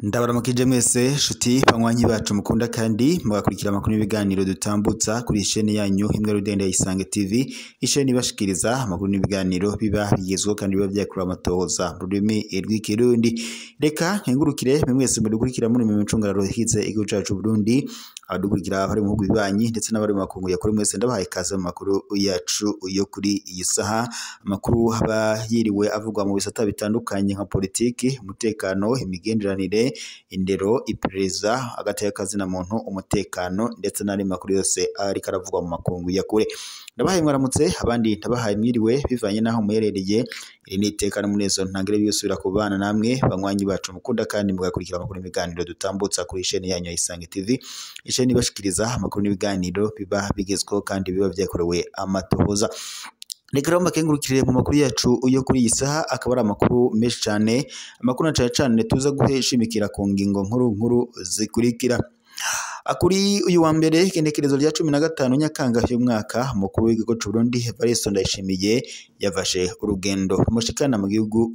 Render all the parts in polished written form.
Ndabaramukije mwese nshuti banywanyi bacu mukunda kandi mugakurikira amakuru n'ibiganiro dutambutsa kuri isheni yanyu imwe rudende ya Isange TV, isheni ibashikiriza amakuru n'ibiganiro biba bigezweho kandi biba vyakorewe amatohoza mu rurimi rw'ikirundi. Reka nkengurukire mwe mwese mudukurikira muri mu micungararo igize igihugu cacu Burundi, abadukurikira bari mu bihugu bibanyi ndetse n'abari mu makungu ya kure, mwese ndabahaye ikaze mu makuru yacu yo kuri iyi saha. Amakuru aba yiriwe avugwa mu bisata bitandukanye nka politiki, umutekano, imigenderanire, indero, iperereza, agateka kazina muntu, umutekano ndetse n'andi makuru yose ariko aravugwa mu makungu ya kure. Ndabahaye mwaramutse, abandi ndabahaye mwiriwe bivanye n'aho muherereye. Iri ni iteka n'umunezero ntangere byosubira kubana namwe banywanyi bacu mukunda kandi mugakurikira amakuru n'ibiganiro dutambutsa kuri isheni yanyu ya Isange TV, isheni ibashikiriza amakuru n'ibiganiro biba bigezweho kandi biba vyakorewe amatohoza. Reka rero mbakengurukire mu makuru yacu yo kuri iyi saha, akaba ari amakuru menshi cane, amakuru na cane cane tuza guheshimikira ku ngingo nkuru nkuru zikurikira. Kuri uyu wa mbere igenekerezo rya 15 Nyakanga y'umwaka, umukuru w'igihugu c'u Burundi Evariste Ndayishimiye yafashe urugendo rumushikana mu gihugu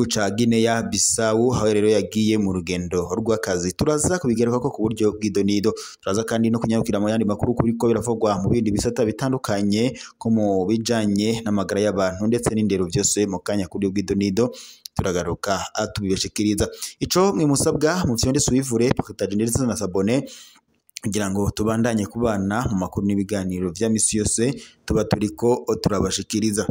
ca Guinea Bissau, aho rero yagiye mu rugendo rw'akazi. Turaza kubigaruka ko ku buryo bw'idonido. Turaza kandi no kunyarukira mu yandi makuru kuriko biravugwa mu bindi bisata bitandukanye ko mu bijanye n'amagara y'abantu ndetse n'indero, vyose mu kanya kuri bw'idonido turagaruka tubibashikiriza. Ico mwe musabwa mu vyonde suivure, partage ndetse na sabone kugira ngo tubandanye kubana mu makuru n'ibiganiro vya misi yose tuba turiko turabashikiriza.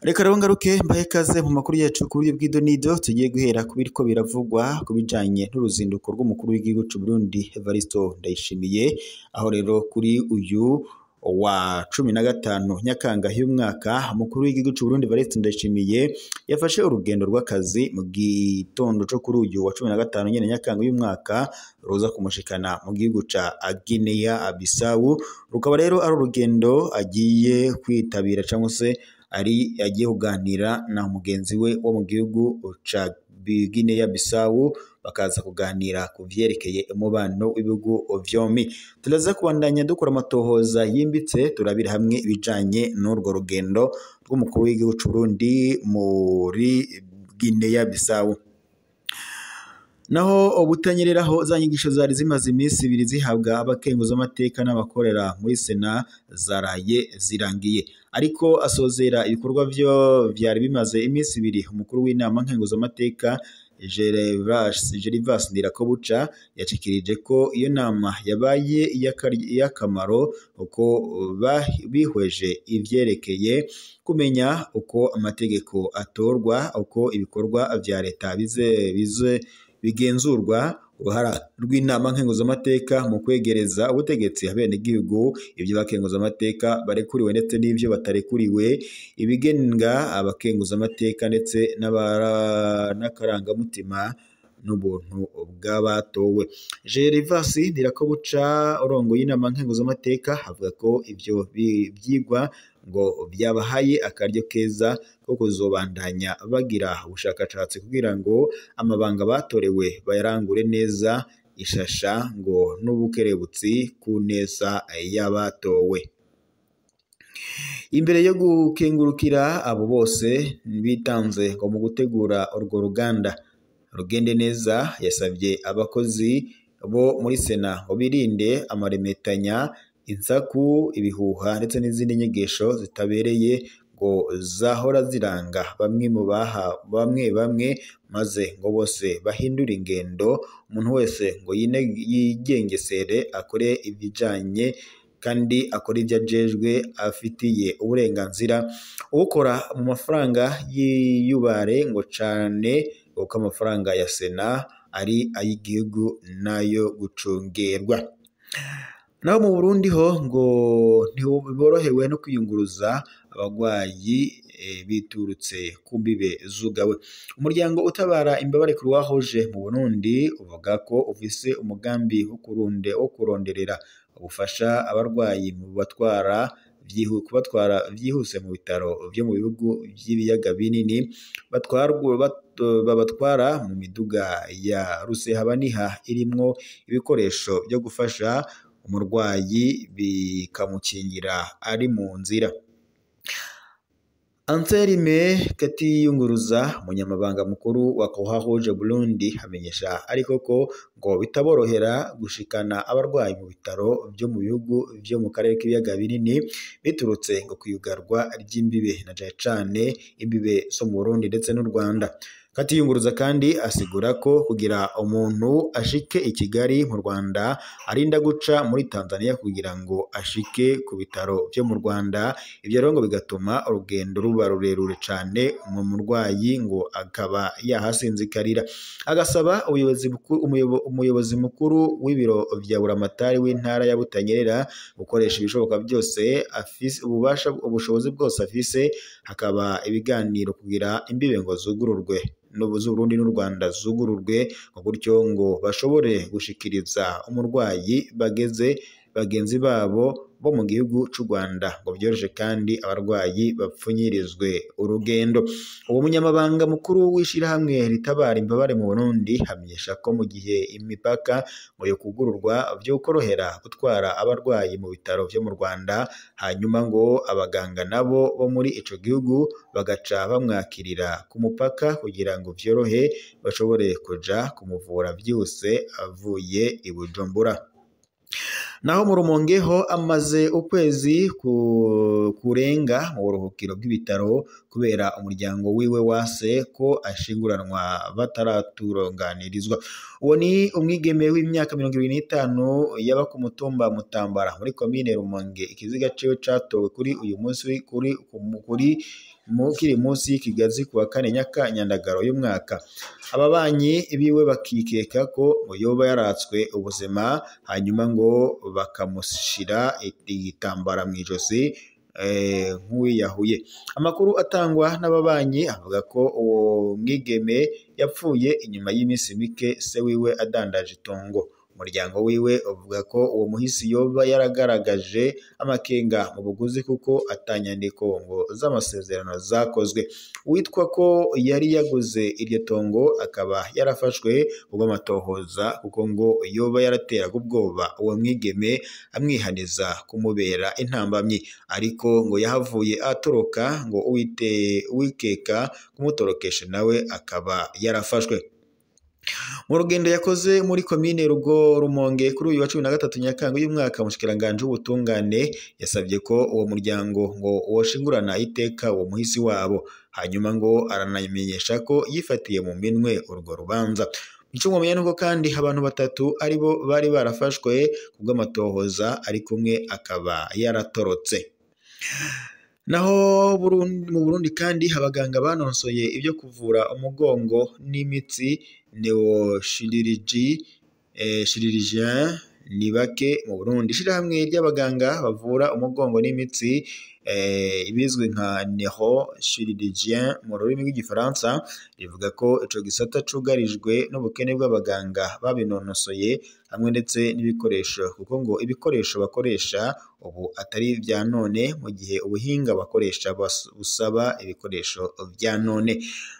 Reka rero ngaruke mbahe ikaze mu makuru yacu ku buryo bw'idonido. Tugiye guhera ku biriko biravugwa ku bijanye n'uruzinduko rw'umukuru w'igihugu c'u Burundi Evariste Ndayishimiye, aho rero kuri uyu wa 15 Nyakanga y'umwaka umukuru w'igihugu c'u Burundi Evariste Ndayishimiye yafashe urugendo rw'akazi mu gitondo co kuri uyu wa 15 nyene Nyakanga y'umwaka, ruza kumushikana mu gihugu ca Guinea Bissau. Rukaba rero ari urugendo agiye kwitabira cyangwa se ari agiye kuganira na mugenzi we wo mu gihugu ca Guinea Bissau, bakaza kuganira ku vyerekeye umubano w'ibihugu vyombi. Turaza kubandanya dukora amatohoza yimbitse, turabira hamwe ibijanye n'urwo rugendo rw'umukuru w'igihugu c'u Burundi muri Guinea Bissau. Naho ubutanyereraho za nyigisho zari zimaze iminsi ibiri zihabwa abakenguzamateka n'abakorera muri Sena zaraye zirangiye, ariko asozera ibikorwa vyo vyari bimaze iminsi ibiri. Umukuru w'inama nkenguzamateka Gervas Ndirakobuca yashikirije ko iyo nama yabaye iy'akamaro uko bihweje ivyerekeye kumenya uko amategeko atorwa, uko ibikorwa vya leta bize bigenzurwa, uruhara rw'inama nkenguzamateka mu kwegereza ubutegetsi abenegihugu, ivyo bakenguzamateka barekuriwe ndetse n'ivyo batarekuriwe, ibigenga abakenguzamateka ndetse n'akarangamutima n'ubuntu bw'abatowe. Gervas Ndirakobuca urongoye inama nkenguzamateka avuga ko ivyo vyigwa ngo vyabahaye akaryo keza ko kuzobandanya bagira ubushakashatsi kugira ngo amabanga batorewe bayarangure neza, ishasha ngo n'ubukerebutsi ku neza y'abatowe. Imbere yo gukengurukira abo bose bitanze ngo mu gutegura urwo ruganda rugende neza, yasabye abakozi bo muri Sena ngo birinde amaremetanya, insaku, ibihuha ndetse n'izindi nyigisho zitabereye ngo zahora ziranga bamwe mu baha bamwe bamwe, maze ngo bose bahindure ingendo, umuntu wese ngo yigengesere, akore ibijanye kandi akora ibyo ajejwe afitiye uburenganzira. Ukora mu mafaranga yiyubare ngo cane kuko amafaranga ya Sena ari ay'igihugu nayo gucungerwa. Naho mu Burundi ho ngo ntiborohewe no kwiyunguruza abagwayi biturutse ku mbibe zugawe. Umuryango utabara imbabare Croix Rouge mu Burundi uvuga ko ufise umugambi wo kuronderera ubufasha abarwayi mu batwara kubatwara vyihuse mu bitaro vyo mu bihugu vy'ibiyaga binini, babatwara mu miduga ya Rusehabaniha irimwo ibikoresho vyo gufasha umurwayi bikamukingira ari mu nzira. Anselme Katiyunguruza, umunyamabanga mukuru wa Croix Rouge Burundi, amenyesha ariko ko ngo bitaborohera gushikana abarwayi mu bitaro vyo mu bihugu vyo mu karere k'ibiyaga binini biturutse ngo kwiyugarwa ry'imbibe na cane cane imbibe zo mu Burundi ndetse n'u Rwanda. Katiyunguruza kandi asigura ko kugira umuntu ashike i Kigali mu Rwanda arinda guca muri Tanzania kugira ngo ashike ku bitaro vyo mu Rwanda, ivyo rero ngo bigatuma urugendo ruba rurerure cane, mu murwayi ngo akaba yahasinzikarira. Agasaba umuyobozi mukuru w'ibiro vya Buramatari w'intara ya Butanyerera gukoresha ibishoboka byose afise, ububasha ubushobozi bwose afise, hakaba ibiganiro kugira imbibe ngo zugururwe z'Uburundi n'u Rwanda zugururwe, gutyo ngo bashobore gushikiriza umurwayi bageze bagenzi babo bo mu gihugu c'u Rwanda ngo vyoroshe kandi abarwayi bapfunyirizwe urugendo. Uwo munyamabanga mukuru w'ishirahamwe ritabara imbabare mu Burundi amenyesha ko mu gihe imipaka ngo yo kugururwa vyokorohera gutwara abarwayi mu bitaro vyo mu Rwanda, hanyuma ngo abaganga nabo bo muri ico gihugu bagaca bamwakirira ku mupaka kugira ngo vyorohe bashobore kuja kumuvura vyihuse avuye i Bujumbura. Naho mu Rumonge ho amaze ukwezi kurenga mu buruhukiro bw'ibitaro kubera umuryango wiwe wase ko ashinguranwa bataraturonganirizwa. Uwo ni umwigeme w'imyaka 25 yaba ku mutumba Mutambara muri komine Rumonge. Ikiziga ciwe catowe kuri uyu munsi kuri kiri munsi y'ikigazi kuwa kane Nyandagaro y'umwaka. Ababanyi biwe bakikeka ko ngo yoba yaratswe ubuzima, hanyuma ngo bakamushira igitambara mu ijosi nk'uwiyahuye. Amakuru atangwa n'ababanyi avuga ko uwo mwigeme yapfuye inyuma y'iminsi mike se wiwe adandaje itongo. Umuryango wiwe uvuga ko uwo muhisi yoba yaragaragaje amakenga mu buguzi kuko atanyandiko ngo z'amasezerano zakozwe. Uwitwa ko yari yaguze iryo tongo akaba yarafashwe kubw'amatohoza kuko ngo yoba yarateraga ubwoba uwo mwigeme amwihaniza kumubera intambamyi, ariko ngo yahavuye atoroka, ngo uwikeka kumutorokesha nawe akaba yarafashwe. Mu rugendo yakoze muri komine Rugo Rumonge kuri uyu wa 13 Nyakanga y'umwaka, umushikiranganji w'ubutungane yasabye ko uwo muryango ngo woshingurana iteka uwo muhisi wabo, hanyuma ngo aranamenyesha ko yifatiye mu minwe urwo rubanza. Ico mwomenya nuko kandi abantu batatu aribo bari barafashwe kubw'amatohoza, ariko umwe akaba yaratorotse. Naho mu Burundi kandi abaganga banonsoye ibyo kuvura umugongo n'imitsi neochirurgien ni bake mu Burundi. Ishirahamwe ry'abaganga bavura umugongo n'imitsi ibizwi nka neurochirurgien mu rurimi rw'igifaransa rivuga ko ico gisata cugarijwe n'ubukene bw'abaganga babinonosoye hamwe ndetse n'ibikoresho, kuko ngo ibikoresho bakoresha ubu atari vya none, mu gihe ubuhinga bakoresha busaba ibikoresho vya none.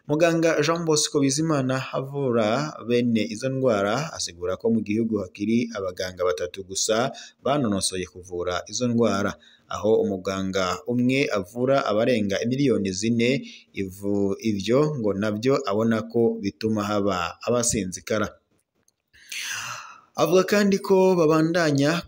Muganga Jean Bosco Bizimana avura bene izo ndwara asigura ko mu gihugu hakiri abaganga batatu gusa banonosoye kuvura izo ndwara, aho umuganga umwe avura abarenga 4 miliyoni. Ivyo ngo navyo abona ko bituma haba abasinzikara. Avuga kandi ko babandanya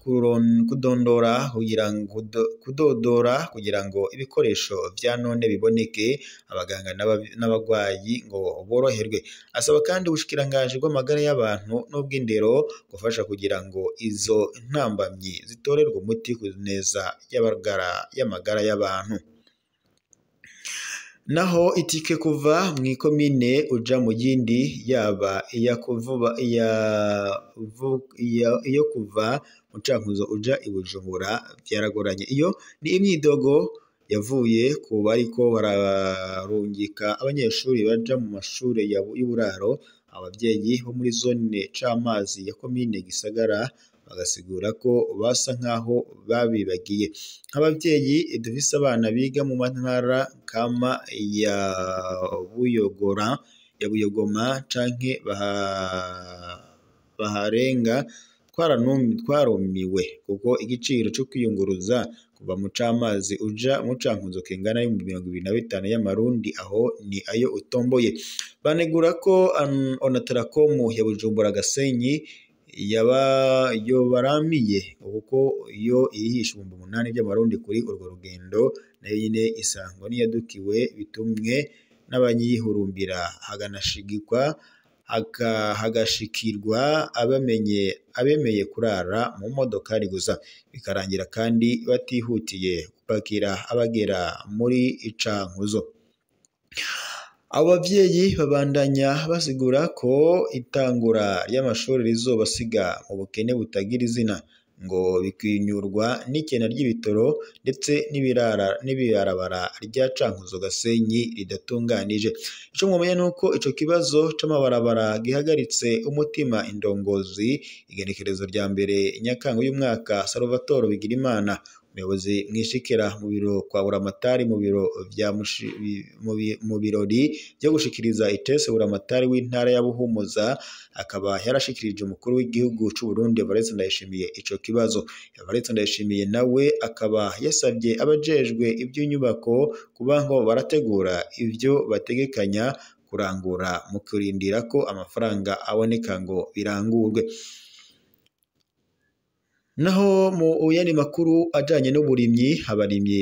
kudodora kugira ngo ibikoresho vya none biboneke, abaganga n'abagwayi ngo boroherwe. Asaba kandi ubushikiranganji bw'amagara y'abantu n'ubw'indero gufasha kugira ngo izo ntambamyi zitorerwe umuti ku neza y'amagara y'abantu. Naho itike kuva mw'ikomine uja mu yindi, yaba iyo kuva mu Cankuzo uja i Bujumbura, vyaragoranye. Iyo ni imyidogo yavuye ku bariko bararungika abanyeshuri baja mu mashure y'uburaro. Abavyeyi bo muri zone C'amazi ya komine Gisagara bagasigura ko basa nkaho babibagiye. Nk'abavyeyi dufise abana biga mu ntara kama ya Buyogora, ya Buyogoma canke baharenga, Twarumiwe kuko igiciro co kwiyunguruza kuva mu Camazi uja mu Cankuzo kingana n'25,000 y'amarundi, aho ni ayo utomboye. Banegura ko Onatracom ya Bujumbura Gasenyi yobaramiye kuko yo irihisha 8,000 by'amarundi kuri urwo rugendo, nayo nyene isangwa niyadukiwe bitumwe n'abanyihurumbira, haganashigikwa hagashikirwa abemeye kurara mu modokari gusa, bikarangira kandi batihutiye gupakira abagera muri Cankuzo. Abo bavyeyi babandanya basigura ko itangura ry'amashuri rizobasiga mu bukene butagira izina, ngo bikinyurwa n'ikena ry'ibitoro ndetse n'ibarabara rya Cankuzo Gasenyi ridatunganije. Ico mwomenya nuko ico kibazo c'amabarabara gihagaritse umutima indongozi. Igenekerezo rya 1 Nyakanga uyu mwaka, Salvatore Bigirimana, umuyobozi mwishikira mu biro kwa Buramatari mu biro vya mu birori vyo gushikiriza itese Buramatari w'intara ya Buhumuza, akaba yarashikirije umukuru w'igihugu c'u Burundi Evariste Ndayishimiye ico kibazo. Evariste Ndayishimiye nawe akaba yasabye abajejwe ivy'inyubako kuba ngo barategura ivyo bategekanya kurangura mu kurindira ko amafaranga aboneka ngo birangurwe. Naho mu yandi makuru ajanye n'uburimyi, abarimyi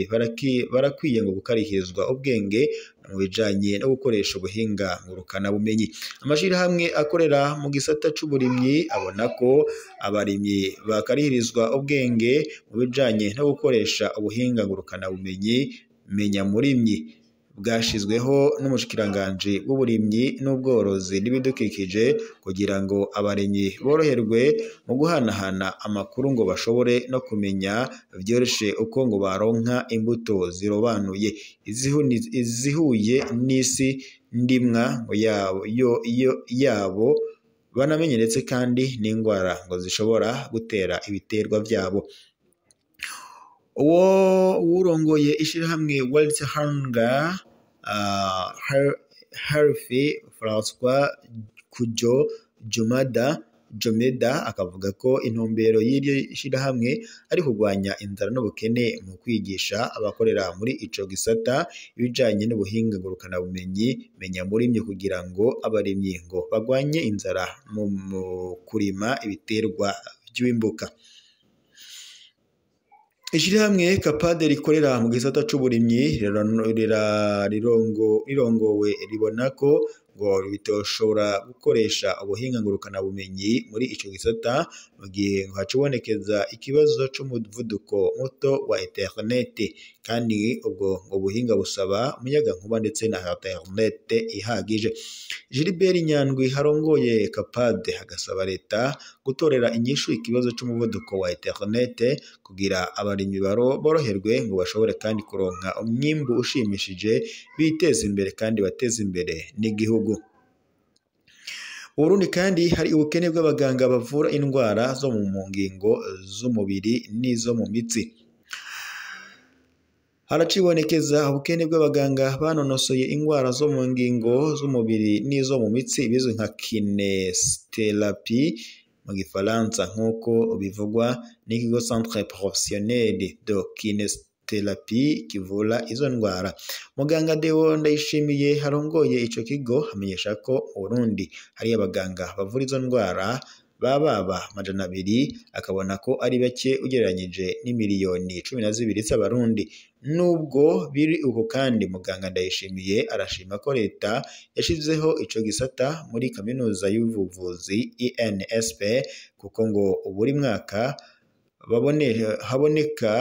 barakwiye ngo gukarihirizwa ubwenge mu bijanye no gukoresha ubuhinga ngurukana bumenyi. Amashirahamwe akorera mu gisata c'uburimyi abona ko abarimyi bakarihirizwa ubwenge mu bijanye no gukoresha ubuhinga ngurukana bumenyi menya murimyi bwashizweho n'umushikiranganji w'uburimyi n'ubworozi n'ibidukikije, kugira ngo abarimyi boroherwe mu guhanahana amakuru ngo bashobore no kumenya vyoroshe uko ngo baronka imbuto zirobanuye izihuye n'isi ndimwa ngo yabo, banamenye ndetse kandi n'ingwara ngo zishobora gutera ibiterwa vyabo. Uwo urongoye ishirahamwe World Hunger Hervé François Kujo Jomeda akavuga ko intumbero y'iryo shirahamwe ari kurwanya inzara n'ubukene mu kwigisha abakorera muri ico gisata ibijanye n'ubuhinga ngurukana bumenyi menya murimyi, kugira ngo abarimyi ngo bagwanye inzara mu kurima ibiterwa vy'imbuka. Ishirahamwe Kapade rikorera mu gisata c'uburimyi rirongowe ribona ko ngo bitoshobora gukoresha ubuhinga ngurukana bumenyi muri ico gisata mu gihe ngo hacibonekeza ikibazo c'umuvuduko muto wa internet, kandi ubwo ngo buhinga busaba umuyagankuba ndetse na internet ihagije. Gilbert Nyandwi harongoye Kapade agasaba leta gutorera inyishu ikibazo c'umuvuduko wa internet kugira abarimyi boroherwe ngo bashobore kandi kuronka umwimbu ushimishije, biteze imbere kandi bateze imbere n'igihugu. Burundi kandi hari ubukene bw'abaganga bavura indwara zo mu ngingo z'umubiri n'izo mu mitsi. Haracibonekeza ubukene bw'abaganga banonosoye indwara zo mu ngingo z'umubiri n'izo mu mitsi bizwi nka kinésithérapie mu gifaransa, nk'uko bivugwa n'ikigo Centre Professionnel de Kinésithérapie kivura izo ndwara. Muganga Deo Ndayishimiye harongoye ico kigo amenyesha ko mu Burundi hari abaganga bavura izo ndwara bababa 200, akabona ko ari bake ugereranyije n'imiliyoni 12 z'abarundi. Nubwo biri uko kandi, muganga Ndayishimiye arashima ko leta yashizeho ico gisata muri kaminuza y'ubuvuzi INSP, kuko ngo buri mwaka haboneka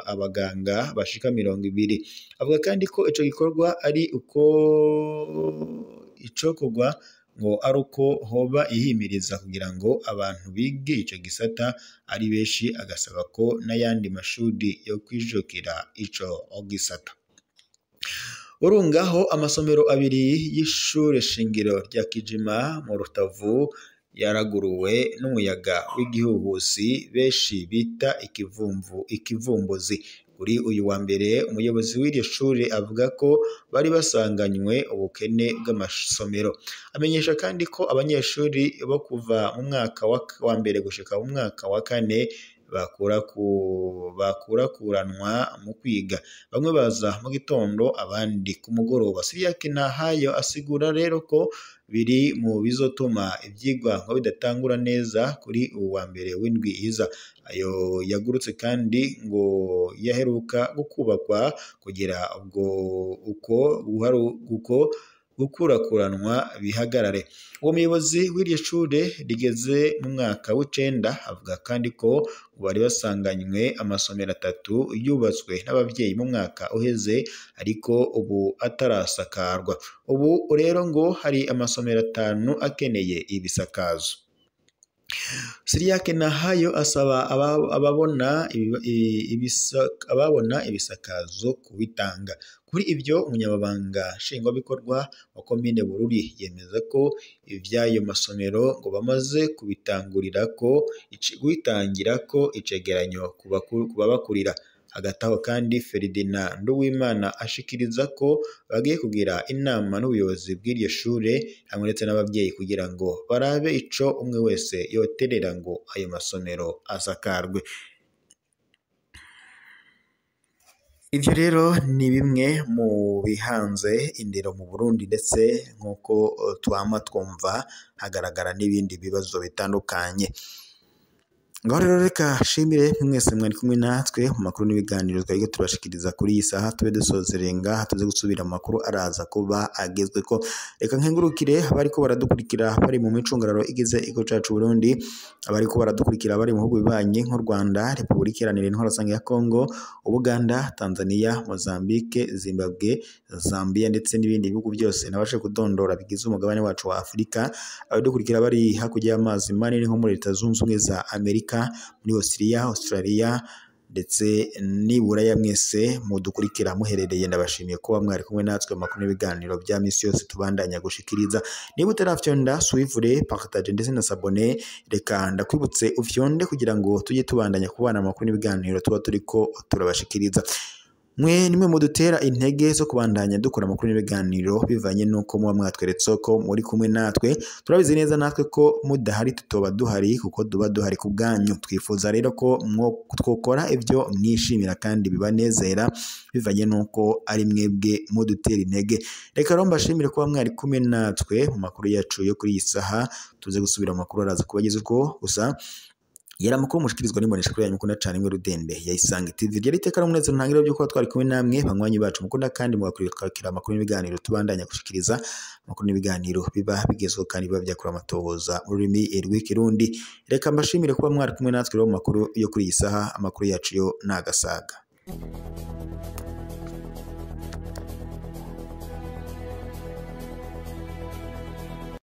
abaganga bashika 20. Avuga kandi ko ico gikorwa ari uko icokorwa ngo ari uko hoba ihimiriza kugira ngo abantu bige ico gisata ari benshi, agasaba ko n'ayandi mashuri yo kwijukira ico gisata. Urungaho amasomero 2 y'ishure shingiro rya Kijima mu Rutavu yaraguruwe n'umuyaga w'igihuhusi benshi bita ikivumbuzi. Kuri uyu wa mbere umuyobozi w'iryo shure avuga ko bari basanganywe ubukene bw'amasomero. Amenyesha kandi ko abanyeshuri bo kuva mu mwaka wa mbere gushika mu mwaka wa kane bakurakuranwa mu kwiga, bamwe baza mu gitondo abandi ku mugoroba. Cyriaque Nahayo asigura rero ko biri mu bizotuma ivyigwa ngo bidatangura neza kuri uwu wa mbere w'indwi iza. Ayo yagurutse kandi ngo yaheruka gukubakwa kugira ubwo uko gukurakuranwa bihagarare. Uwo muyobozi w'iryo shure rigeze mu mwaka w'icenda avuga kandi ko bari basanganywe amasomero 3 yubatswe n'abavyeyi mu mwaka uheze ariko ubu atarasakarwa. Ubu rero ngo hari amasomero 5 akeneye ibisakazo. Cyriaque Nahayo asaba ababona ibisakazo kubitanga. Kuri ibyo umunyamabanga nshingwabikorwa wa komine Bururi yemeza ko ivy'ayo masomero ngo bamaze kubitangira ko icegeranyo ku babakurira. Hagati aho kandi Ferdinand Nduwimana ashikiriza ko bagiye kugira inama n'ubuyobozi bw'iryo shure hamwe ndetse n'abavyeyi kugira ngo barabe ico umwe wese yoterera ngo ayo masomero asakarwe. Ivyo rero ni bimwe mu bihanze indero mu Burundi, ndetse nk'uko twama twumva hagaragara n'ibindi bibazo bitandukanye. Ngaho rero reka shimire mwese mwari kumwe natwe mu makuru n'ibiganiro twariko turabashikiriza kuri iyi saha. Tube dusozereye ngaha, tuze gusubira mu makuru araza kuba agezweko. Reka nkengurukire abariko baradukurikira bari mu micungararo igize igihugu cacu Burundi, abariko baradukurikira bari mu bihugu bibanyi nk'u Rwanda, Repubulika Iharanira Intwaro Rusange ya Kongo, Ubuganda, Tanzania, Mozambique, Zimbabwe, Zambia ndetse n'ibindi bihugu byose nabashe kudondora bigize umugabane wacu wa Afurika. Abadukurikira bari hakurya y'amazi manini nko muri Leta Zunze Ubumwe za Amerika, muri Australia ndetse n'iburaya, mwese mudukurikira muherereye ndabashimiye kuba mwari kumwe natwe mu makuru n'ibiganiro bya misi yose tubandanya gushikiriza. Niba utarafyonda suivre, partage ndetse na sabone, reka ndakwibutse ufyonde kugira ngo tujye tubandanya kubana amakuru n'ibiganiro tuba turiko turabashikiriza. Mwe nimwe mudutera intege zo kubandanya dukora amakuru n'ibiganiro bivanye nuko muba mwatweretse ko muri kumwe natwe. Turabizi neza natwe ko mudahari tutoba duhari, kuko duba duhari ku bwanyu. Twifuza rero ko twokora ibyo mwishimira kandi bibanezera bivanye nuko ari mwebwe mudutera intege. Reka rero mbashimire kuba mwari kumwe natwe mu makuru yacu yo kuri iyi saha. Tuze gusubira mu makuru araza kubageza uko gusa yari amakuru mushikirizwa n'imbonesha kuri yanyu mukunda cane imwe rudende ya Isange TV. Ryari iteka n'umunezero ntangiriro byo kuba twari kumwe namwe banywanyi bacu mukunda kandi mugakurikira amakuru n'ibiganiro tubandanya gushikiriza. Amakuru n'ibiganiro biba bigezweho kandi biba byakura amatohoza mu rurimi rw'ikirundi. Reka mbashimire kuba mwari kumwe natwe rero mu makuru yo kuri iyi saha. Amakuru yacu yo nagasaga.